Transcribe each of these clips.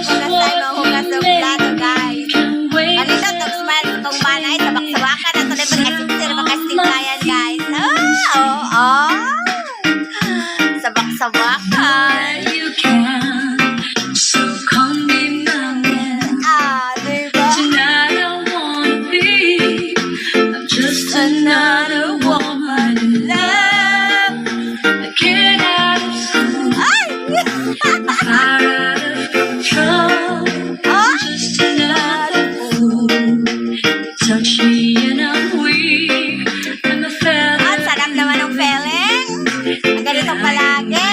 Ako na sa mahugas og plato, guys. Kanina tog smile sa kong manay, sabak-sabakan na to na pag makastintayan, guys. Ah, oh. Sabak-sabakan. You can. So come be my man. Ah, diba? Tonight I wanna be. I'm just another woman in love. A kid out of school, Ay! Fire out of control. Oh! Just another fool. Touch me and I'm weak. I'm a feather. Ang sarap naman ng feeling. Ang ganito palagi.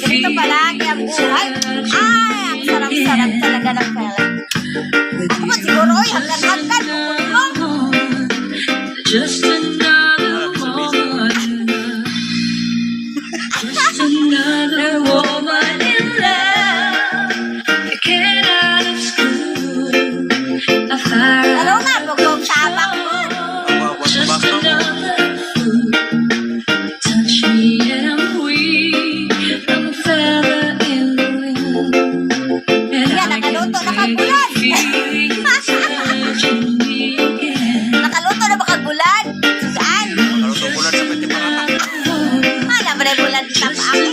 Ganito palagi ang buhay. Ay, ang sarap-sarap talaga ng feeling. Ako ba siguro, oy, hanggan-hanggan. Kukunin mo. Just another woman in love. Just another woman in love. A kid out of school. A fire Ano nga, bugog tabak mo. Just another fool. Touch me and I'm weak. I'm a feather in the wind. And Yeah, I can nakaluto na kagulad. Feel you touching me again. Nakaluto na ba kagulad? Saan? Nakaluto bulan sa pwede parata. Ah, naman ay bulan tapaang.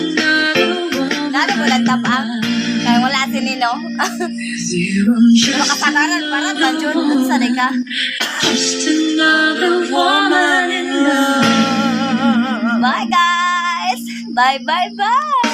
Nalo bulan tapaang. Kaya wala si Nino. Makasagaran para ba Jun? Unsa di ka? Just another woman in love. Bye, guys! Bye, bye, bye!